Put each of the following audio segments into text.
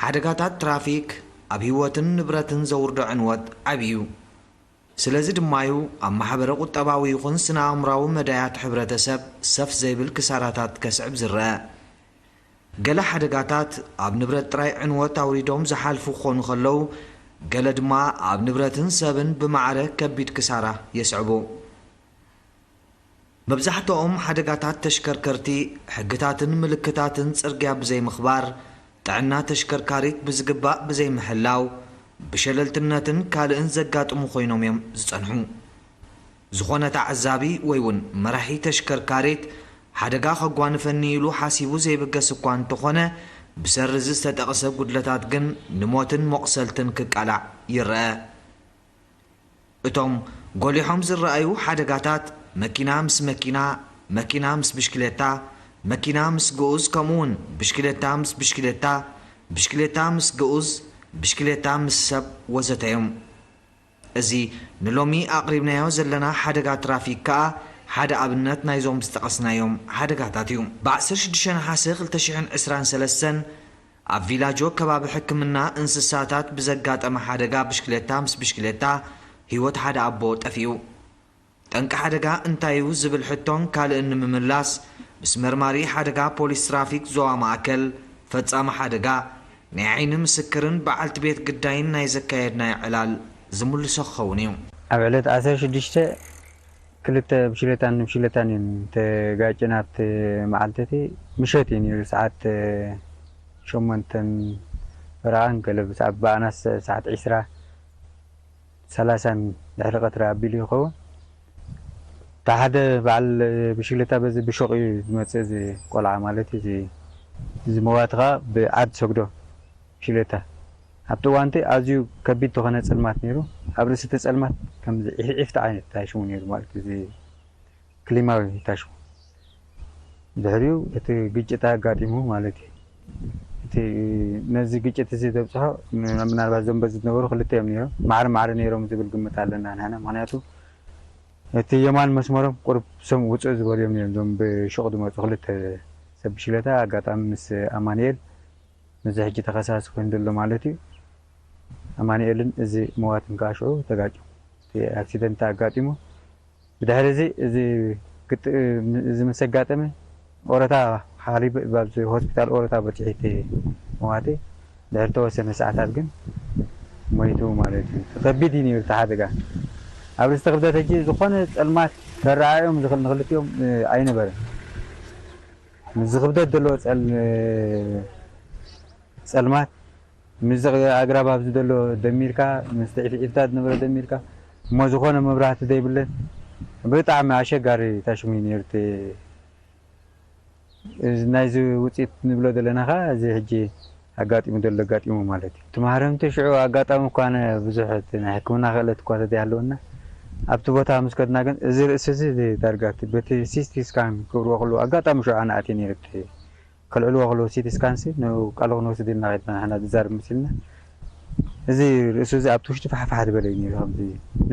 ሓደጋታት ትራፊክ ኣብ ህይወትን ንብረትን ዘውርዶ ዕንወት ዓቢ እዩ። ስለዚ ድማ እዩ ኣብ ማሕበረ ቁጠባዊ ይኹን ስነ ኣእምራዊ መዳያት ሕብረተሰብ ሰፍ ዘይብል ክሳራታት ከስዕብ ዝረአ። ገለ ሓደጋታት ኣብ ንብረት ጥራይ ዕንወት ኣውሪዶም ዝሓልፉ ክኾኑ ከለዉ፣ ገለ ድማ ኣብ ንብረትን ሰብን ብማዕረ ከቢድ ክሳራ የስዕቡ። መብዛሕትኦም ሓደጋታት ተሽከርከርቲ ሕግታትን ምልክታትን ጽርግያ ብዘይምኽባር፣ ጥዕና ተሽከርካሪት ብዝግባእ ብዘይምሕላው፣ ብሸለልትነትን ካልእን ዘጋጥሙ ኮይኖም እዮም ዝጸንሑ። ዝኾነ ተዓዛቢ ወይ እውን መራሒ ተሽከርካሪት ሓደጋ ከጓንፈኒ ኢሉ ሓሲቡ ዘይብገስ እኳ እንተኾነ፣ ብሰሪ እዚ ዝተጠቕሰ ጉድለታት ግን ንሞትን መቑሰልትን ክቃላዕ ይረአ። እቶም ጎሊሖም ዝረኣዩ ሓደጋታት መኪና ምስ መኪና፣ መኪና ምስ ብሽክሌታ፣ መኪና ምስ ግኡዝ፣ ከምኡ እውን ብሽክሌታ ምስ ብሽክሌታ፣ ብሽክሌታ ምስ ግኡዝ፣ ብሽክሌታ ምስ ሰብ ወዘተ እዮም። እዚ ንሎሚ ኣቕሪብናዮ ዘለና ሓደጋ ትራፊክ ከኣ ሓደ ኣብነት ናይዞም ዝጠቐስናዮም ሓደጋታት እዩ። ብ ዓሰርተ ሽዱሽተ ነሓሰ ክልተ ሽሕን ዕስራን ሰለስተን ኣብ ቪላጆ ከባቢ ሕክምና እንስሳታት ብዘጋጠመ ሓደጋ ብሽክሌታ ምስ ብሽክሌታ ህይወት ሓደ ኣቦ ጠፊኡ። ጠንቂ ሓደጋ እንታይ እዩ ዝብል ሕቶን ካልእን ንምምላስ ምስ መርማሪ ሓደጋ ፖሊስ ትራፊክ ዞባ ማእከል ፈጻሚ ሓደጋ ናይ ዓይኒ ምስክርን በዓልቲ ቤት ግዳይን ናይ ዘካየድናዮ ዕላል ዝምልሶ ክኸውን እዩ። ኣብ ዕለት ዓሰርተ ሽዱሽተ ክልተ ብሽክሌታን ብሽክሌታን እየን ተጋጭየን። ኣብቲ መዓልቲ እቲ ምሸት እዩ ነይሩ፣ ሰዓት ሸሞንተን ፈረቓን ገለ፣ ብሰዓት ብኣናስ ሰዓት ዕስራ ሰላሳን ድሕሪ ቀትሪ ኣቢሉ ይኸውን። እታ ሓደ በዓል ብሽክሌታ በዚ ብሹቕ እዩ ዝመጽእ፣ እዚ ቆልዓ ማለት እዩ። እዚ፣ እዚ መዋቲ ኸኣ ብዓድ ሰግዶ ብሽክሌታ። ኣብቲ እዋን እቲ ኣዝዩ ከቢድ ዝኾነ ጸልማት ነይሩ። ኣብ ርእሲ እቲ ጸልማት ከምዚ ዒፍዒፍቲ ዓይነት ታሽሙ ነይሩ ማለት እዩ። እዚ ክሊማዊ ታሽሙ። ድሕሪኡ እቲ ግጭት ኣጋጢሙ ማለት እዩ። እቲ፣ ነዚ ግጭት እዚ ዘብጽሖ ም-፣ ምናልባት እዞም በዚ ዝነበሩ ክልተ እዮም ነይሮም። ማዕረ ማዕረ ነይሮም ዝብል ግምት ኣለና ንሕና። ምኽንያቱ እቲ የማን መስመሮም ቁሩብ ሰም ውጽእ ዝበሉ እዮም ነይሮም። እዞም ብሹቕ ዝመጹ ክልተ ሰብ ብሽክሌታ ኣጋጣሚ ምስ ኣማኑኤል፣ ምስዚ ሕጂ ተኸሳሲ ኮይኑ ዘሎ ማለት እዩ፣ ኣማኑኤልን እዚ መዋትን ከኣ ሽዑ ተጋጭዮም። እቲ ኣክሲደንት ኣጋጢሙ። ብድሕሪ እዚ፣ እዚ ግጥ-፣ እዚ ምስ ኣጋጠመ፣ ኦረታ ሓሊቡ፣ ኣብዚ ሆስፒታል ኦረታ በጺሑ እቲ መዋቲ። ድሕሪ ተወሰነ ሰዓታት ግን ሞይቱ ማለት እዩ። ከቢድ እዩ ነይሩ እቲ ሓደጋ። ኣብ ርእሲ ክብደት ሕጂ ዝኾነ ጸልማት ከረኣዮም ዝኽእል ንክልቲኦም፣ እ፣ ኣይነበረን። ምስዚ ክብደት ዘለዎ ጸል-፣ ጸልማት፣ ምስዚ ኣግራብ ኣብዚ ዘሎ ደሚርካ፣ ምስቲ ዒፍዒፍታ ዝነበረ ደሚርካ፣ እሞ ዝኾነ መብራህቲ ዘይብለን፣ ብጣዕሚ ኣሸጋሪ ታሽሙ እዩ ነይሩ እቲ። እዚ ናይዚ ውጽኢት ንብሎ ዘለና ኸኣ፣ እዚ ሕጂ ኣጋጢሙ ዘሎ ኣጋጢሙ ማለት እዩ። እቲ ማህረምቲ ሽዑ ኣጋጣሚ እኳ ነ-፣ ብዙሕ እቲ ናይ ሕክምና ክእለት እኳ ተዘይሃለወና፣ ኣብቲ ቦታ ምስ ከድና ግን፣ እዚ ርእሲ እዚ ዳርጋ እቲ በቲ ሲቲ ስካን ክገብርዎ ከለዉ፣ ኣጋጣሚ ሽዑ ኣነ ኣትየ ነይረ፣ እቲ ከልዕልዎ ከለዉ፣ ሲቲ ስካን ሲ፣ ንቃሉ ክንወስድ ኢልና ኸድና፣ ንሕና ዝዛረብ መሲልና፣ እዚ ርእሱ እዚ ኣብቲ ውሽጢ ፋሕፋሕ ዝበለ እዩ ነይሩ፣ ከምዚ፣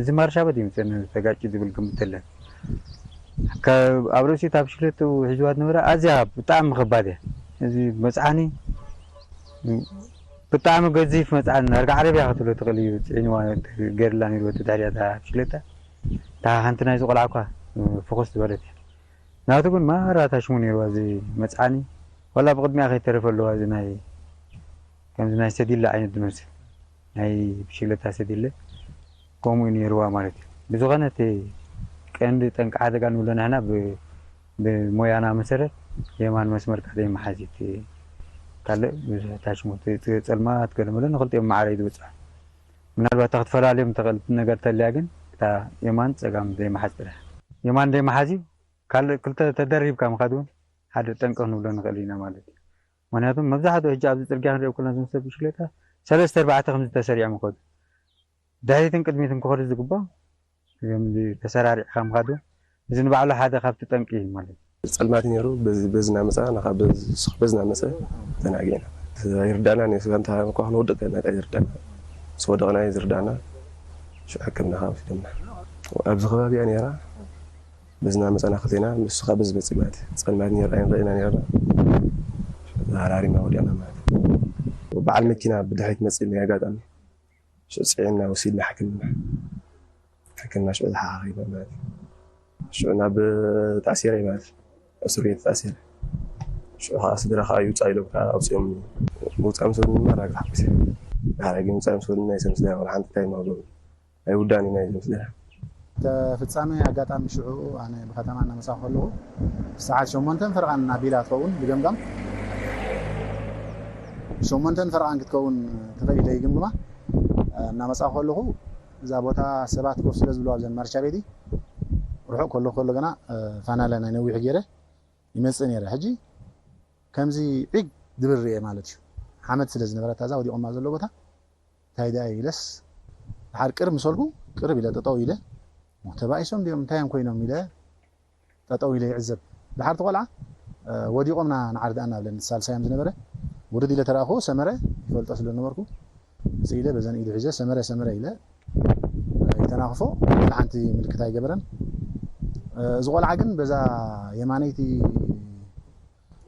እዚ ማርሻ በዲኡ ምጽእ ተጋጭ ዝብል ግምት የለን። ከ-፣ ኣብ ርእሲ እታ ብሽክሌትኡ ሒዝዋ ዝነበረ ኣዝያ ብጣዕሚ ከባድ እያ። እዚ መጽዓኒ ብጣዕሚ ገዚፍ መጽዓኒ፣ ዳርጋ ዓረብያ ክትብሎ ትኽእል እዩ፣ ጽዒንዋ ገይርላ ነይሩ፣ በቲ ድሕሪኣ እታ ብሽክሌታ። እታ ሓንቲ ናይዚ ቆልዓ እኳ ፍኹስ ዝበለት እያ። ናቱ ግን ማራ ታሽሙ ነይርዋ፣ እዚ መጽዓኒ። ዋላ ብቕድሚኣ ከይተረፈ ኣለዋ፣ እዚ ናይ፣ ከምዚ ናይ ሰዲለ ዓይነት ዝመስል፣ ናይ ብሽክሌታ ሰዲለ፣ ከምኡ ነይርዋ ማለት እዩ። ብዝኾነ እቲ ቀንዲ ጠንቂ ሓደጋ ንብሎ ንሕና ብ-፣ ብሞያና መሰረት የማን መስመርካ ዘይምሓዝ እዩ። እቲ ካልእ ብዙሕ ታሽሙ፣ እቲ ጸልማት ገለ መለ ንኽልቲኦም ማዕረ እዩ ዝበጽሖ። ምናልባት እታ ክትፈላልዮም ትኽእል ነገር ተልያ ግን፣ እታ የማን ጸጋም ዘይምሓዝ ጥራሕ። የማን ዘይምሓዝ እዩ። ካልእ ክልተ ተደሪብካ ምኻድ እውን ሓደ ጠንቂ ክንብሎ ንኽእል ኢና ማለት እዩ። ምኽንያቱም መብዛሕትኡ ሕጂ ኣብዚ ጽርግያ ክንሪኦ ከለና እዞም ሰብ ብሽክሌታ ሰለስተ ኣርባዕተ ከምዚ ተሰሪዖም ይኸዱ። ድሕሪትን ቅድሚትን ክኸዱ ዝግባእ ከምዚ ተሰራሪዕካ ምኻድ እውን፣ እዚ ንባዕሉ ሓደ ካብቲ ጠንቂ እዩ ማለት እዩ። ጸልማት ነይሩ፣ በዚ፣ በዚ እናመጻ፣ ንኻ በዚ፣ ስኽ በዚ እናመጸ ተናጊዕና። ኣይርዳእናን እዩ፣ ስጋ እንተ እኳ ክንወድቕ ከለና ኣይርዳእና። ምስ ወደቕና እዩ ዝርዳእና። ሽዑ ሕክምና ከኣ ወሲዶምና። ኣብዚ ከባቢ እያ ነይራ። በዚ እናመጻና ክልቴና፣ ንሱ ከኣ በዚ መጺኡ ማለት እዩ። ጸልማት ነይሩ፣ ኣይንርእይና ነይርና። ተሃራሪምና ወዲቕና ማለት እዩ። በዓል መኪና ብድሕሪት መፅእ ናይ ኣጋጣሚ ሽዑ ፅዒንና ወሲድና ሕክምና ሕክምና ሽዑ ዝሓኻኺና ማለት እዩ። ሽዑ ናብ ተኣሲረ ማለት እዩ። እስር ቤት ተኣሲረ። ሽዑ ከዓ ስድራ ከዓ ይውፃእ ኢሎም ከዓ ኣውፅኦም። ምውፃእ ምስ በሉኒ ድማ ዳርጋ ሓጒሰ። ድሓር ግን ምውፃእ ምስ በሉኒ ናይ ሰምስዳ ይኾን ሓንቲ እንታይ ማውሎም ኣይውዳእን ኢና ኢሎም ስድራ። ተፍጻመ ኣጋጣሚ ሽዑ ኣነ ብከተማ እናመጻኹ ከለኹ ሰዓት ሸሞንተን ፈርቓን ኣቢላ ትኸውን ብገምጋም ሸሞንተን ፈርቓን ክትከውን ትኽእል ኢለ ይግምግማ። እናመጻኹ ከለኹ እዛ ቦታ ሰባት ኮፍ ስለ ዝብሉ ኣብዘን ማርሻ ቤቲ ርሑቕ ከለኹ ከሎ ገና ፋናለ ናይ ነዊሕ ገይረ ይመጽእ ነይረ። ሕጂ ከምዚ ዒግ ድብል ርኤ ማለት እዩ። ሓመድ ስለ ዝነበረታ እዛ ወዲቖማ ዘሎ ቦታ እንታይ ደኣ ኢለስ ድሓር ቅርብ ምስ በልኩ ቅርብ ኢለ ጠጠው ኢለ ተባኢሶም ድዮም እንታይ እዮም ኮይኖም ኢለ ጠጠው ኢለ ይዕዘብ። ድሓር እቲ ቆልዓ ወዲቖምና ንዓርዲ ኣናብለኒ ሳልሳዮም ዝነበረ ውርድ ኢለ ተረኣኹ ሰመረ ይፈልጦ ስለ ዝነበርኩ ስኢለ በዘን ኢዱ ሒዘ ሰመረ ሰመረ ኢለ ይተናኽፎ ሓንቲ ምልክት ኣይገበረን። እዚ ቆልዓ ግን በዛ የማነይቲ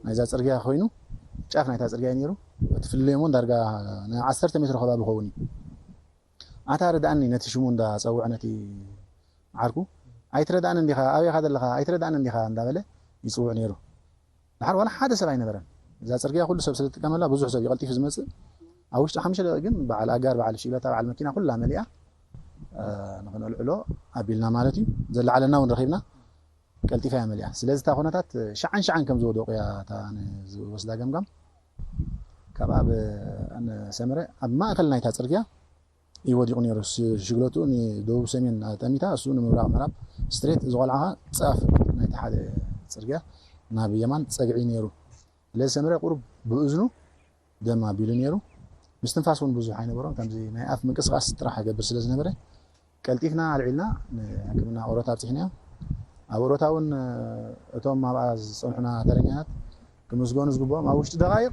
ናይዛ ፅርግያ ኮይኑ ጫፍ ናይታ ፅርግያ ነይሩ። እቲ ፍልልዮም እውን ዳርጋ ናይ ዓሰርተ ሜትሮ ከባቢ ይኸውን እዩ። ኣታ ርድኣኒ ነቲ ሽሙ እንዳፀውዐ ነቲ ዓርኩ ኣይትረድኣን እንዲኻ ኣበይኻ ዘለኻ ኣይትረድኣን እንዲኻ እንዳበለ ይፅውዕ ነይሩ። ድሓር ዋላ ሓደ ሰብ ኣይነበረን። እዛ ፅርግያ ኩሉ ሰብ ስለዝጥቀመላ ብዙሕ ሰብ እዩ ቀልጢፉ ዝመፅእ። ኣብ ውሽጢ ሓሙሽተ ደቂቕ ግን በዓል ኣጋር በዓል ሽለታ በዓል መኪና ኩላ መሊኣ ንክነልዕሎ ኣቢልና ማለት እዩ። ዘለዓለና እውን ረኺብና ቀልጢፋ እያ መሊኣ። ስለዚ እታ ኩነታት ሸዓን ሸዓን ከም ዝወደቑ እያ እታ ዝወስዳ ገምጋም። ካብ ኣብ ሰመረ ኣብ ማእከል ናይታ ፅርግያ እዩ ወዲቑ ነይሩ። ሽግለቱ ንደቡብ ሰሜን ጠሚታ እሱ ንምብራቕ ምዕራብ ስትሬት እዚ ቆልዓ ጫፍ ናይቲ ሓደ ፅርግያ ናብ የማን ፀግዒ ነይሩ። ስለዚ ሰመረ ቁሩብ ብእዝኑ ደም ኣቢሉ ነይሩ። ምስትንፋስ እውን ብዙሕ ኣይነበሮን። ከምዚ ናይ ኣፍ ምንቅስቃስ ጥራሕ ይገብር ስለ ዝነበረ ቀልጢፍና ኣልዒልና ንሕክምና ኦሮታ ኣብፂሕናዮ። ኣብ ኦሮታ እውን እቶም ኣብኣ ዝፀንሑና ተረኛታት ክምስገኑ ዝግብኦም ኣብ ውሽጢ ደቃይቕ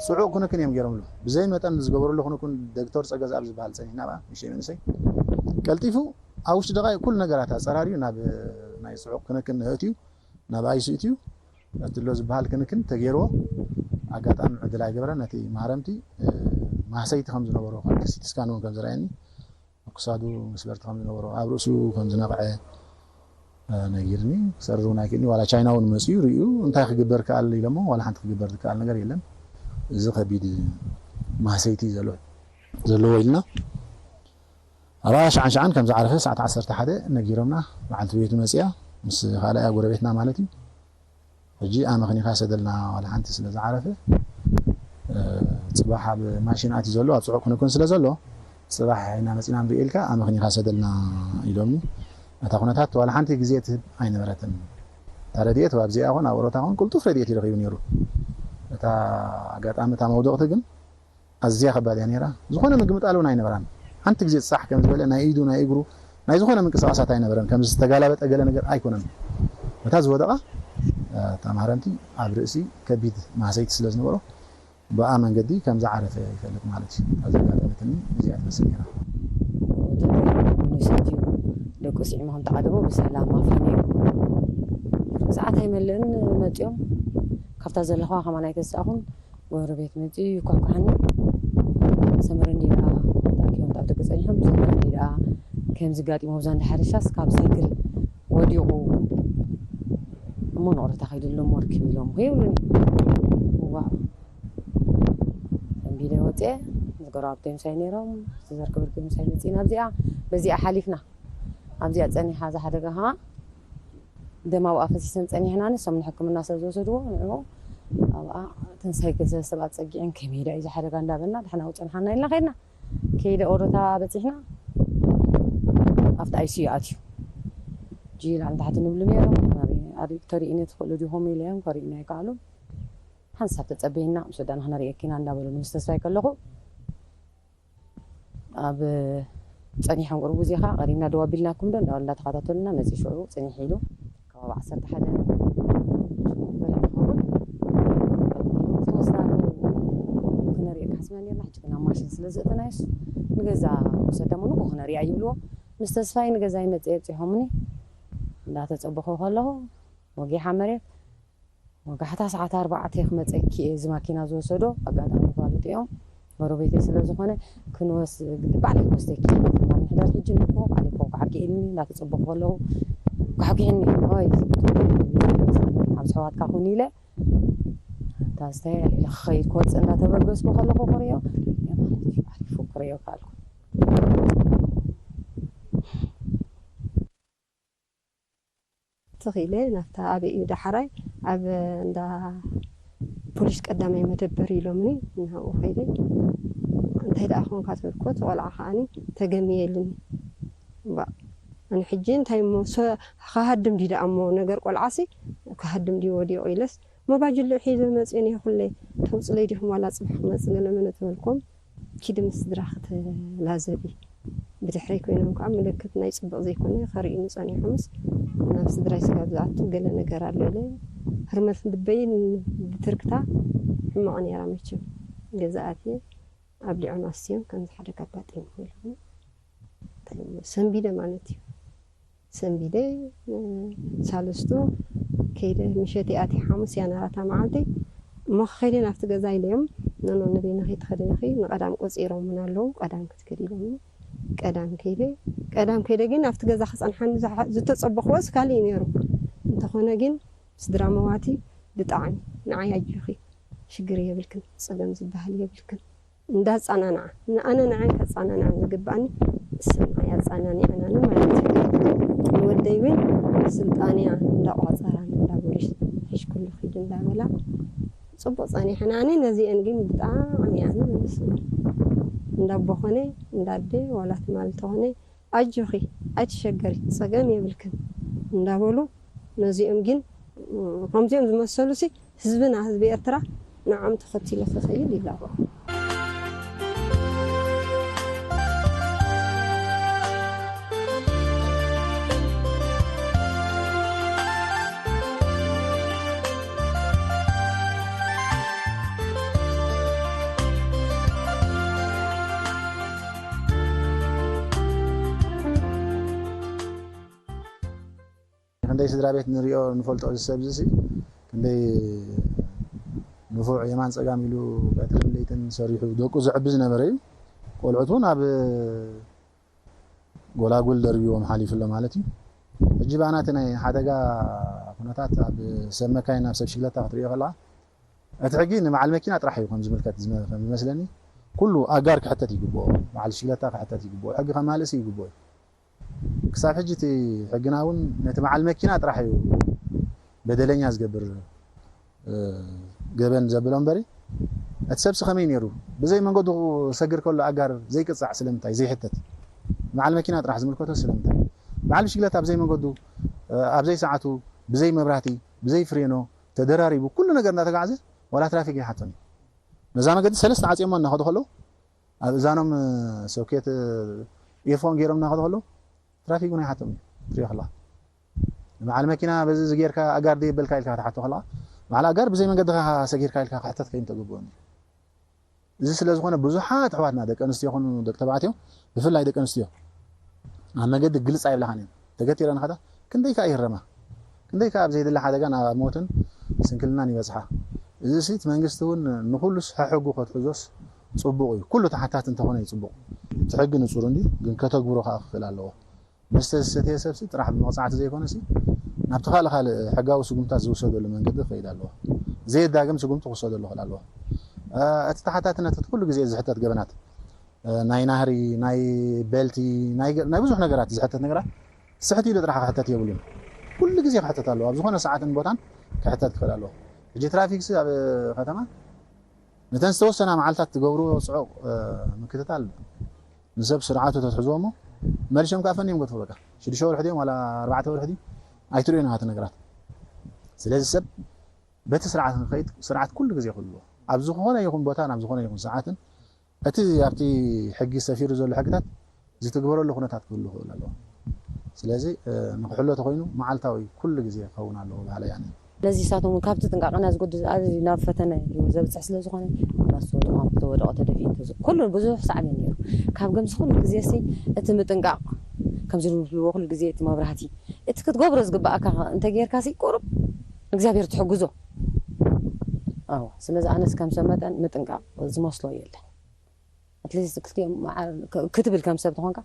ፅዑቕ ክንክን እዮም ገይሮምሉ። ብዘይ መጠን ዝገበሩሉ ክንክን ዶክተር ፀገዝኣብ ዝበሃል ፀኒሕና ብኣ ንእሽተይ መንእሰይ ቀልጢፉ ኣብ ውሽጢ ደቃይቕ ኩሉ ነገራት ኣፀራርዩ ናብ ናይ ፅዑቕ ክንክን እትዩ ናብ ኣይሲ እትዩ እቲ ኣሎ ዝበሃል ክንክን ተገይርዎ ኣጋጣሚ ዕድል ኣይገበረን። ነቲ ማህረምቲ ማህሰይቲ ከም ዝነበሮ ሲቲ ስካን እውን ከም ዝረኣየኒ ክሳዱ መስበርቲ ከም ዝነበሮ ኣብ ርእሱ ከም ዝነቕዐ ነጊርኒ። ክሰርር እውን ኣይክእልኒ። ዋላ ቻይና እውን መፅኡ ርእዩ እንታይ ክግበር ክኣል ኢሎሞ ዋላ ሓንቲ ክግበር ዝከኣል ነገር የለን። እዚ ከቢድ ማህሰይቲ ዘሎ ዘለዎ ኢልና ኣርባዓ ሸዓን ሸዓን ከም ዝዓረፈ ሰዓት ዓሰርተ ሓደ ነጊሮምና። በዓልቲ ቤቱ መፅያ ምስ ካልኣያ ጎረቤትና ማለት እዩ። ሕጂ ኣመኽኒኻ ሰደልና ዋላ ሓንቲ ስለ ዝዓረፈ ፅባሕ ኣብ ማሽን ኣትዩ ዘሎ ኣብ ፅዑቕ ክንክን ስለ ዘሎ ፅባሕ ኢና መፂና ንርእየልካ ኣመኽኒኻ ሰደልና ኢሎምኒ። እታ ኩነታት ዋላ ሓንቲ ግዜ ትህብ ኣይነበረትን። እታ ረድኤት ኣብዚኣ ኹን ኣብ ኦሮታ ኹን ቅልጡፍ ረድኤት ይረኺቡ ነይሩ። እታ ኣጋጣሚ እታ መውደቕቲ ግን ኣዝያ ከባድ እያ ነይራ። ዝኾነ ምግምጣል እውን ኣይነበራን። ሓንቲ ግዜ ፃሕ ከም ዝበለ ናይ ኢዱ ናይ እግሩ ናይ ዝኾነ ምንቅስቃሳት ኣይነበረን። ከም ዝተጋላበጠ ገለ ነገር ኣይኮነን። እታ ዝወደቓ እታ ማህረምቲ ኣብ ርእሲ ከቢድ ማህሰይቲ ስለ ዝነበሮ ብኣ መንገዲ ከም ዝዓረፈ ይፈልጥ ማለት እዩ። እታ ዘጋጠመትኒ እዚኣ ትመስል ነይራ። ወዲ ሚኒሶት እዩ ደቁ ስዒሙ ከም ተዓደቦ ብሰላም ኣፋንዮ ሰዓት ኣይመልእን መፅኦም ካብታ ዘለኹዋ ከማን ኣይተሳእኹን ጎረቤት መፅኡ ይኳኳሓኒ ሰመረ እንዲ ደኣ ተኣኪቦም ኣብ ደገ ፀኒሖም ሰመረ እንዲ ደኣ ከምዚ ጋጢሞ ኣብዛ እንዳ ሓረሻስ ካብ ሳይክል ወዲቑ እሞ ንቕረታ ከይደሎም ወርኪ ኢሎም ይብሉኒ እዋ ተንቢለ ወፅአ ምስ ጎረባብተይ ምሳይ ነይሮም ዝተዘርክብርኪ ምሳይ መፅእና ኣብዚኣ በዚኣ ሓሊፍና ኣብዚኣ ፀኒሓ እዛ ሓደጋ ከዓ ደም ኣብኣ ፈሲሰን ፀኒሕና ንሶም ንሕክምና ሰብ ዝወሰድዎ ንዕኡ ኣብኣ እተን ሳይክል ሰለስተ ብኣ ፀጊዐን ከመይ ዳ እዩ ዝሓደጋ እንዳበልና ድሕና ውፀንሓና ኢልና ከድና ከይደ ኦሮታ በፂሕና ኣብቲ ኣይሲዩ ኣትዩ ጂ ላዕሊ ታሕቲ ንብሉ ነይሮም ተሪእነ ትኽእሉ ዲኹም ኢለዮም ከሪእና ይከኣሉ ሓንሳብ ተፀበይና ምስ ወዳና ክነርእየኪና እንዳበሉኒ ምስ ተስፋይ ከለኹ ኣብ ፀኒሖም ቅርቡ ግዜ ከዓ ቀሪብና ደው ኣቢልናኩም ዶ እንዳበሉ እንዳተኸታተሉና መፂ ሽዑ ፅኒሕ ኢሉ ከባቢ ዓሰርተ ሓደ ንኸውን ዝተወስዳ ክነርእየካ ሓስብና ነርና ሕጂ ግን ኣብ ማሽን ስለ ዘእተናዮስ ንገዛ ውሰዳ እሞ ንጎ ክነርእያ ይብልዎ ምስ ተስፋይ ንገዛይ መፅየ ኣብፂሖምኒ እንዳተፀበኹ ከለኹ ወጊሓ መሬት ወጋሕታ ሰዓት ኣርባዕተ ክመፀኪ እየ እዚ ማኪና ዝወሰዶ ኣጋጣሚ ጓል እቲኦም ጎረቤተይ ስለ ዝኾነ ክንወስ ባዕለይ ክወስደኪ። ምሕዳር ሕጂ ንኮ ባዕለይ ኮ ካሕኪ ኢልኒ እንዳተጸበኹ ከለዉ ካሕኪ ኢልኒ። ኦይ፣ ኣብ ኣሕዋትካ ኩን ኢለ፣ ኣንታ ዝተያለ ኢለ ክኸይድ ክወጽእ እንዳተበገስኩ ከለኹ ክርእዮ፣ ማለት እዩ፣ ዓሪፉ ክርእዮ ካልኩ። ትኽ ኢለ ናብታ ኣበይ እዩ ዳሕራይ ኣብ እንዳ ፖሊስ ቀዳማይ መደበር ኢሎምኒ፣ ናብኡ ከይደ። እንታይ ደኣ ኮንካ ተበልኩ፣ እቲ ቆልዓ ከዓኒ ተገምየልኒ። እምባእ፣ ኣነ ሕጂ እንታይ እሞ፣ ሰ-፣ ክሃድም ድዩ ደኣ እሞ፣ ነገር ቆልዓሲ ክሃድም ድዩ ወዲቑ ኢለስ፣ መባጅልኡ ሒዘ መፅእን እየ ኩለ፣ ተውፅለይ ዲኹም ዋላ ፅባሕ ክመፅእ ገለ መለ ተበልኩም። ኪዲ ምስ ስድራኺ ተላዘቢ። ብድሕረይ ኮይኖም ከዓ ምልክት ናይ ፅቡቕ ዘይኮነ ከርእዩኒ ፀኒሖምስ፣ ናብ ስድራይ ስጋብ ዝኣቱ ገለ ነገር ኣሎ ኢለ፣ ህርመት ልበይን ብትርክታ ሕማቕ ነይራ መቸም። ገዛ ኣትየ ኣብሊዖም ኣስትዮም ከምዚ ሓደጋ ኣጋጢሙ ኢሎም። እንታይ እሞ ሰንቢደ ማለት እዩ። ሰንቢደ፣ እ፣ ሳልስቱ ከይደ ምሸት እያ፣ እቲ ሓሙስ እያ ነራታ መዓልቲ። እሞ ክኸይደ ናብቲ ገዛ ኢለዮም፣ ኖኖ፣ ንበይንኺ ትኸዲ ኢኺ፣ ንቀዳም ቆጺሮምን ኣለዉ፣ ቀዳም ክትከዲ ኢሎምኒ። ቀዳም ከይደ፣ ቀዳም ከይደ ግን ኣብቲ ገዛ ክጸንሓኒ ዝሓ-፣ ዝተጸበኽዎስ ካልእ እዩ ነይሩ። እንተኾነ ግን ስድራ መዋቲ ብጣዕሚ ንዓይ ኣጆኺ፣ ሽግር የብልክን፣ ጸገም ዝበሃል የብልክን። እንዳጻናንዓ፣ ንኣነ ንዓን ከጻናንዓ ዝግባኣኒ፣ እሰን ኣይ ኣጻናኒዓናኒ ማለት እዩ። ንወደይ እውን ስልጣንያ እንዳቋጸራን እንዳቦሊስ ሒሽኩሉ ኺድ እንዳበላ ጽቡቕ ጸኒሐን። ኣነ ነዚአን ግን ብጣዕሚ እያ ዝምልስ። እንዳቦ ኾነ፣ እንዳደ፣ ዋላ ትማል ተኾነ፣ ኣጆኺ፣ ኣይትሸገሪ፣ ጸገም የብልክን እንዳበሉ፣ ነዚኦም ግን፣ ከምዚኦም ዝመሰሉሲ ህዝብና፣ ህዝቢ ኤርትራ ንዖም ተኸቲሉ ክኸይድ ይላቦ። ክንደይ ስድራ ቤት ንሪኦ ንፈልጦ፣ እዚ ሰብ እዚ ክንደይ ንፉዕ፣ የማን ጸጋም ኢሉ ቀትርን ለይትን ሰሪሑ ደቁ ዘዕቢ ዝነበረ እዩ። ቆልዑት እውን ኣብ ጎላጉል ደርቢዎም ሓሊፉ ኣሎ ማለት እዩ። ሕጂ ባና እቲ ናይ ሓደጋ ኩነታት ኣብ ሰብ መካይን፣ ኣብ ሰብ ሽግለታ ክትሪኦ ከለኻ፣ እቲ ሕጊ ንበዓል መኪና ጥራሕ እዩ ከም ዝምልከት ዝመ-፣ ከም ዝመስለኒ። ኩሉ ኣጋር ክሕተት ይግብኦ፣ በዓል ሽግለታ ክሕተት ይግብኦ፣ ሕጊ ከማልእሲ ይግብኦ እዩ። ክሳብ ሕጂ እቲ ሕግና እውን ነቲ በዓል መኪና ጥራሕ እዩ በደለኛ ዝገብር፣ እ፣ ገበን ዘብሎ እምበሪ፣ እቲ ሰብሲ ከመይ ነይሩ? ብዘይ መንገዱ ክሰግር ከሎ ኣጋር ዘይቅጻዕ ስለምንታይ? ዘይሕተት? በዓል መኪና ጥራሕ ዝምልከቶ ስለምንታይ? በዓል ብሽግለታ ብዘይ መንገዱ፣ እ፣ ኣብ ዘይሰዓቱ፣ ብዘይ መብራህቲ፣ ብዘይ ፍሬኖ፣ ተደራሪቡ ኩሉ ነገር እናተጓዓዘ ዋላ ትራፊክ ይሓቶም እዩ። ነዛ መገዲ ሰለስተ ዓጽዮሞ እናኸዱ ከለዉ፣ ኣብ እዛኖም፣ እ፣ ሶኬት፣ እ፣ ኢርፎን ገይሮም እናኸዱ ከለዉ ትራፊክ እውን ኣይሓቶም እዩ። ትሪኦ ከለኻ፣ ንበዓል መኪና በዚ እዚ ጌርካ ኣጋር ደይ በልካ ኢልካ ክትሓቶ ከለኻ፣ በዓል ኣጋር ብዘይ መንገድኻ ሰጊርካ ኢልካ ክሕተት ከይኑ ተገብኦ እዩ። እዚ ስለ ዝኾነ ብዙሓት ኣሕዋትና ደቂ ኣንስትዮ ይኹኑ ደቂ ተባዕትዮ፣ ብፍላይ ደቂ ኣንስትዮ ኣብ መገዲ ግልጽ ኣይብላኻን እየን። ተገቲረን ኸዳ ክንደይ ከኣ ይህረማ፣ ክንደይ ከኣ ኣብ ዘይድለ ሓደጋን ኣብ ሞትን ስንክልናን ይበጽሓ። እዚ ሲ እቲ መንግስቲ እውን ንኹሉስ ሕሕጉ ከትሕዞስ ጽቡቕ እዩ። ኩሉ ተሓታቲ እንተኾነ እዩ ጽቡቕ። እቲ ሕጊ ንጹር እንድዩ፣ ግን ከተግብሮ ከኣ ክኽእል ኣለዎ። መስተ ዝሰተየ ሰብሲ ጥራሕ ብመቕጻዕቲ ዘይኮነሲ ናብቲ ካልእ ካልእ ሕጋዊ ስጉምታት ዝውሰደሉ መንገዲ ክኸይድ ኣለዎ። ዘየዳግም ስጉምቲ ክውሰደሉ ክኽእል ኣለዎ። እ፣ እቲ ተሓታትነት እቲ ኩሉ ግዜ ዝሕተት ገበናት፣ እ፣ ናይ ናህሪ፣ ናይ ቤልቲ፣ ናይ ገ-፣ ናይ ብዙሕ ነገራት ዝሕተት ነገራት ስሕት ኢሉ ጥራሕ ክሕተት የብሉን። ኩሉ ግዜ ክሕተት ኣለዎ። ኣብ ዝኾነ ሰዓትን ቦታን ክሕተት ክኽእል ኣለዎ። ሕጂ ትራፊክሲ ኣብ ከተማ ነተን ዝተወሰና መዓልታት ትገብርዎ ጽዑቕ፣ እ፣ ምክትታል ንሰብ ስርዓቱ ተትሕዝዎ እሞ መሊሶም ከኣ ፈንዮም ገድፉ። በቃ ሽዱሽተ ወርሒ ድዮም ዋላ ኣርባዕተ ወርሒ ድዩ ኣይትርእዮን ኢኻ እቲ ነገራት። ስለዚ ሰብ በቲ ስርዓት ንኸይድ ስርዓት ኩሉ ግዜ ክህልዎ፣ ኣብ ዝኾነ ይኹን ቦታን ኣብ ዝኾነ ይኹን ሰዓትን እቲ ኣብቲ ሕጊ ሰፊሩ ዘሎ ሕግታት ዝትግበረሉ ኩነታት ክህሉ ክኽእል ኣለዎ። ስለዚ፣ እ፣ ንክሕሎ ተኾይኑ መዓልታዊ ኩሉ ግዜ ክኸውን ኣለዎ በሃላይ ኣነ። ስለዚ ንሳቶም እውን ካብቲ ጥንቃቐና ዝጎድል ኣዝዩ ናብ ፈተነ እዩ ዘብጽሕ ስለ ዝኾነ፣ ዋላ ዝተወደቐ፣ ዝተወደቐ ተደፊኡ እንተዝ-፣ ኩሉ ብዙሕ ሳዕቤን ነይሩ። ካብ ገምሲ ኩሉ ግዜ ሲ እቲ ምጥንቃቕ፣ ከምዚ ንብልዎ ኩሉ ግዜ እቲ መብራህቲ፣ እቲ ክትገብሮ ዝግብኣካ እንተ ጌርካ ሲ ቁሩብ እግዚኣብሔር ትሕግዞ። ኣዎ፣ ስለዚ ኣነስ ከም ሰብ መጠን ምጥንቃቕ ዝመስሎ የለን። ኣትሊስት ክልቲኦም ክትብል ከም ሰብ ተኾንካ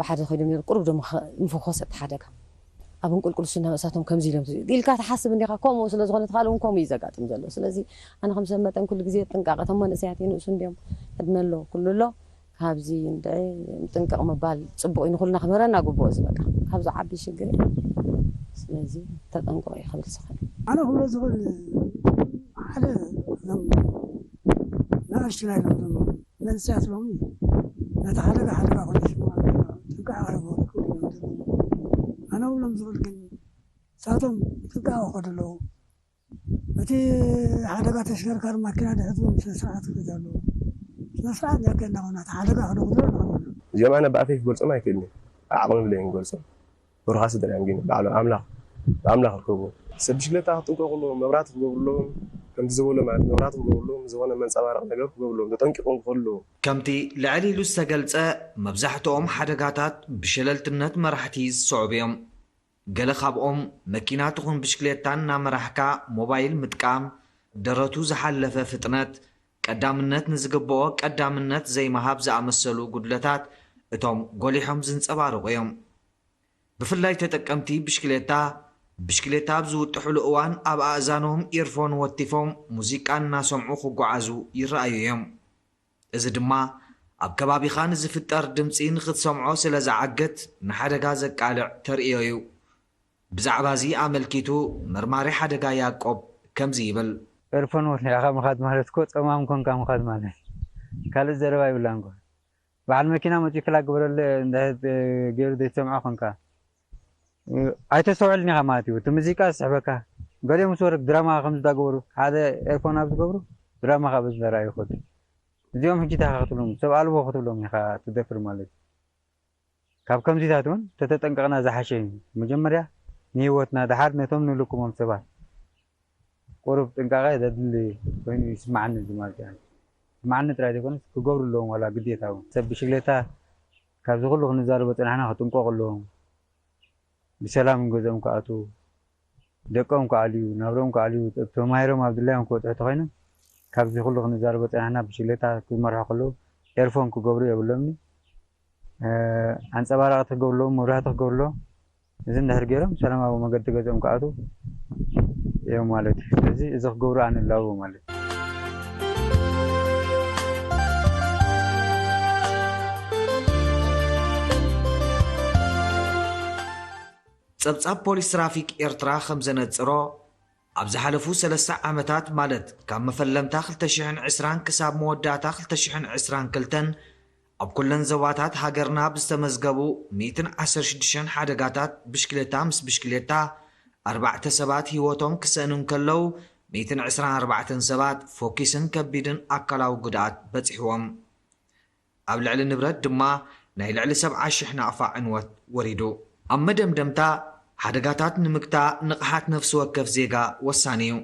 ብሓደ ኮይዶም ነሩ ቁሩብ ደሞ ምፈኮሰ እቲ ሓደጋ ኣብ እንቁልቁል ስነ እሳቶም ከምዚ ኢሎም ኢልካ ትሓስብ እንዲኻ። ከምኡ ስለ ዝኾነ ትኻል እውን ከምኡ እዩ ዘጋጥም ዘሎ። ስለዚ ኣነ ከም ሰብ መጠን ኩሉ ግዜ ጥንቃቐ እቶም መንእሰያት ይንእሱ እንዲዮም ዕድመ ኣሎ ኩሉ ኣሎ ካብዚ እንድዒ ጥንቅቕ ምባል ጽቡቕ እዩ። ንኹልና ክምህረና ግቡእ እዚ በቃ ካብ ዝዓቢ ሽግር እዩ። ስለዚ ተጠንቅቑ እዩ ክብል ዝኽእል። ኣነ ክብሎ ዝኽእል ሓደ እዞም ንኣሽቱ ናይ ሎም መንእሰያት ሎሚ ነቲ ሓደጋ ሓደጋ ኮነ ሽማ ጥንቃ ኣረቦ ኣነ ብሎም ዝኽእል ግን ሳቶም ጥንቃ ወኸዱ ኣለዉ። እቲ ሓደጋ ተሽከርካሪ ማኪና ድሕዝዎም ስነ ስርዓት ክሕዝ ኣለዎ። ስነ ስርዓት ዳርጋ እናኾና እቲ ሓደጋ ክነኽብሮ ንኽእል። እዚኦም ኣነ ብኣፈይ ክገልጾም ኣይክእልን እየ። ዓቕሚ ብለይን ክገልጾም። ብሩኻት ስድራዮም ግን ባዕሎም ኣምላኽ ብኣምላኽ ርከቡ። ሰብ ብሽክለታ ክጥንቀቑ ኣለዎም፣ መብራት ክገብሩ ኣለዎም። ከምቲ ዝበሎ ማለት መብራት ክገብሩ ኣለዎም፣ ዝኾነ መንጸባረቕ ነገር ክገብሩ ኣለዎም፣ ተጠንቂቖም ክኸዱ ኣለዎም። ከምቲ ልዕል ኢሉ ዝተገልጸ፣ መብዛሕትኦም ሓደጋታት ብሸለልትነት መራሕቲ ዝስዕቡ እዮም። ገለ ካብኦም መኪና ትኹን ብሽክሌታ እናመራሕካ ሞባይል ምጥቃም፣ ደረቱ ዝሓለፈ ፍጥነት፣ ቀዳምነት ንዝግብኦ ቀዳምነት ዘይምሃብ ዝኣመሰሉ ጉድለታት እቶም ጎሊሖም ዝንጸባረቑ እዮም። ብፍላይ ተጠቀምቲ ብሽክሌታ፣ ብሽክሌታ ኣብ ዝውጥሕሉ እዋን ኣብ ኣእዛኖም ኢርፎን ወቲፎም ሙዚቃ እናሰምዑ ክጓዓዙ ይረኣዩ እዮም። እዚ ድማ ኣብ ከባቢኻ ንዝፍጠር ድምጺ ንኽትሰምዖ ስለ ዝዓግት ንሓደጋ ዘቃልዕ ተርእዮ እዩ። ብዛዕባ እዚ ኣመልኪቱ መርማሪ ሓደጋ ያቆብ ከምዚ ይብል። ኤርፎን ወሊዕኻ ምኻድ ማለት እኮ ጸማም ኮንካ ምኻድ ማለት ካልእ ዘረባ ይብላን እኮ። በዓል መኪና መጺኡ ክላ ግበረለ እንዳ ገይሩ ዘይትሰምዖ ኮንካ ኣይተስተውዕልን ኢኻ ማለት እዩ። እቲ ሙዚቃ ዝስሕበካ ገሊኦም ምስ ወረድ ድራማ ከምዚ እንዳገበሩ ሓደ ኤርፎን ኣብ ዝገብሩ ድራማ ካብ ዝዘራ ይኸዱ። እዚኦም ሕጂ እንታይ ክትብሎም ሰብ ኣልቦ ክትብሎም ኢኻ ትደፍር ማለት እዩ። ካብ ከምዚታት እውን ተተጠንቀቕና ዝሓሸ እዩ። መጀመርያ ንህይወትና ድሓር ነቶም ንልኩሞም ሰባት ቁሩብ ጥንቃቐ ዘድሊ ኮይኑ ይስማዓኒ እዚ ማለት እዩ። ይስማዓኒ ጥራይ ዘይኮነስ ክገብሩ ኣለዎም ዋላ ግዴታ እውን ሰብ ብሽግሌታ ካብዚ ኩሉ ክንዛረቦ ጸናሕና ክጥንቀቑ ኣለዎም። ብሰላም ገዝኦም ክኣትዉ ደቆም ክኣልዩ ናብሮም ክኣልዩ ተማሂሮም ኣብ ድላዮም ክበጽሑ ተኾይኖም ካብዚ ኩሉ ክንዛረቦ ጸናሕና ብሽግሌታ ክመርሑ ከለዉ ኤርፎን ክገብሩ የብሎምኒ። ኣንጸባራቕቲ ክገብርለዎም መብራህቲ ክገብርለዎም እዚ እንድሕር ገይሮም ሰላማዊ መገዲ ገዝኦም ክኣትዉ እዮም ማለት እዩ። ስለዚ እዚ ክገብሩ ኣነ እላቦ ማለት እዩ። ጸብጻብ ፖሊስ ትራፊክ ኤርትራ ከም ዘነጽሮ ኣብ ዝሓለፉ ሰለስተ ዓመታት ማለት ካብ መፈለምታ ክልተ ሽሕን ዕስራን ክሳብ መወዳእታ ክልተ ሽሕን ዕስራን ክልተን ኣብ ኩለን ዞባታት ሃገርና ብዝተመዝገቡ ሚእትን ዓሰርተ ሽዱሽተን ሓደጋታት ብሽክሌታ ምስ ብሽክሌታ ኣርባዕተ ሰባት ህይወቶም ክሰእኑ እንከለዉ ሚእትን ዕስራን ኣርባዕተን ሰባት ፎኪስን ከቢድን ኣካላዊ ጉድኣት በጺሕዎም። ኣብ ልዕሊ ንብረት ድማ ናይ ልዕሊ ሰብዓ ሽሕ ናቕፋ ዕንወት ወሪዱ። ኣብ መደምደምታ ሓደጋታት ንምግታእ ንቕሓት ነፍሲ ወከፍ ዜጋ ወሳኒ እዩ።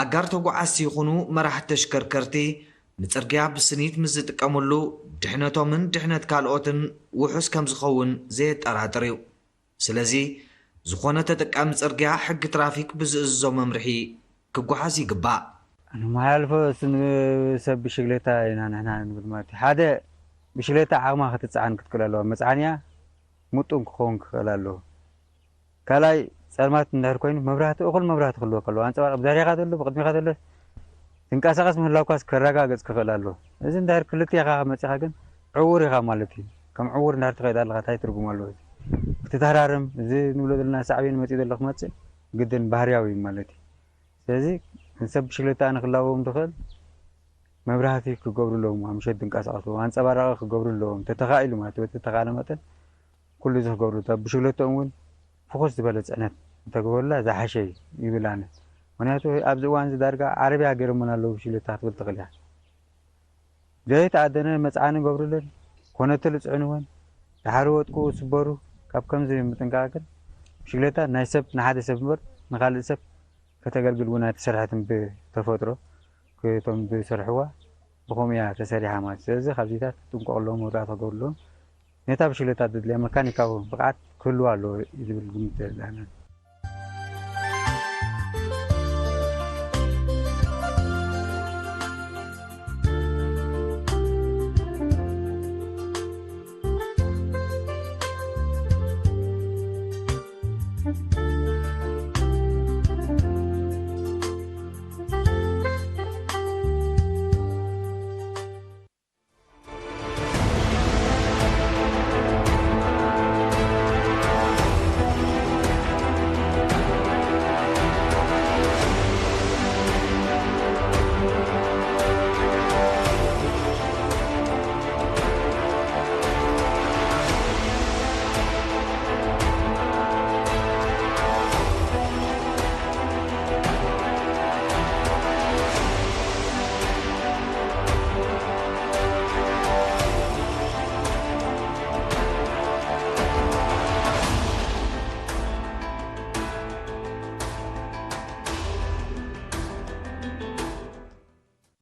ኣጋር ተጓዓዝቲ ይኹኑ መራሕቲ ተሽከርከርቲ ንጽርግያ ብስኒት ምስ ዝጥቀምሉ ድሕነቶምን ድሕነት ካልኦትን ውሑስ ከም ዝኸውን ዘየጠራጥር እዩ። ስለዚ ዝኾነ ተጠቃሚ ጽርግያ ሕጊ ትራፊክ ብዝእዝዞ መምርሒ ክጓዓዝ ይግባእ። ንመሓላልፎ እሱ ንሰብ ብሽግሌታ ኢና ንሕና ንብል ማለት እዩ። ሓደ ብሽግሌታ ዓቕማ ክትጸዓን ክትክእል ኣለዋ። መጽዓንያ ምጡን ክኸውን ክኽእል ኣለዎ። ካልኣይ ጸልማት እንድሕር ኮይኑ መብራህቲ እኹል መብራህቲ ክህልወካ ኣለዎ። ኣንጸባርቂ ብድሕሪኻ ዘሎ ብቕድሚኻ ዘሎ ትንቀሳቐስ ምህላውካስ ከረጋገጽ ክኽእል ኣለዎ። እዚ እንድሕር ክልቴኻ መጺኻ ግን ዕዉር ኢኻ ማለት እዩ። ከም ዕዉር እንድሕር ትኸይድ ኣለኻ እንታይ ትርጉም ኣለዎ? ክትተሃራርም እዚ ንብሎ ዘለና ሳዕቤን መጺኡ ዘሎ ክመጽእ ግድን ባህርያዊ እዩ ማለት እዩ። ስለዚ ንሰብ ብሽግለታ ንክላዎም ዝኽእል መብራህቲ ክገብሩ ኣለዎም፣ ኣብ ምሸት ዝንቀሳቐሱ ኣንጸባራቒ ክገብሩ ኣለዎም። ተተኻኢሉ ማለት በቲ ተኻለ መጠን ኩሉ እዚ ክገብሩ እታ ብሽግለተኦም እውን ፍኹስ ዝበለ ጽዕነት እንተግበሩላ ዝሓሸ እዩ ይብል ኣነ። ምክንያቱ ኣብዚ እዋን እዚ ዳርጋ ዓረብያ ገይሮምና ኣለዉ ብሽግለታ ክትብል ትኽእል እያ። ዘይተኣደነ መጽዓኒ ገብሩለን፣ ኮነትል ጽዕንወን፣ ድሓር ወጥቁ ስበሩ፣ ካብ ከምዚ ምጥንቃቕ ግን ብሽግለታ ናይ ሰብ ንሓደ ሰብ እምበር ንኻልእ ሰብ ከተገልግል እውን ኣይተሰርሐትን ብተፈጥሮ ክቶም ዝሰርሕዋ ብኸምኡ እያ ተሰሪሓ ማለት እዩ። ስለዚ ካብዚታት ክጥንቀቑ ኣለዎም፣ መወዳእታ ክገብሩ ኣለዎም። ነታ ብሽግለታ ዘድልያ መካኒካዊ ብቕዓት ክህልዋ ኣለዎ እዩ ዝብል ግምት ኣለና።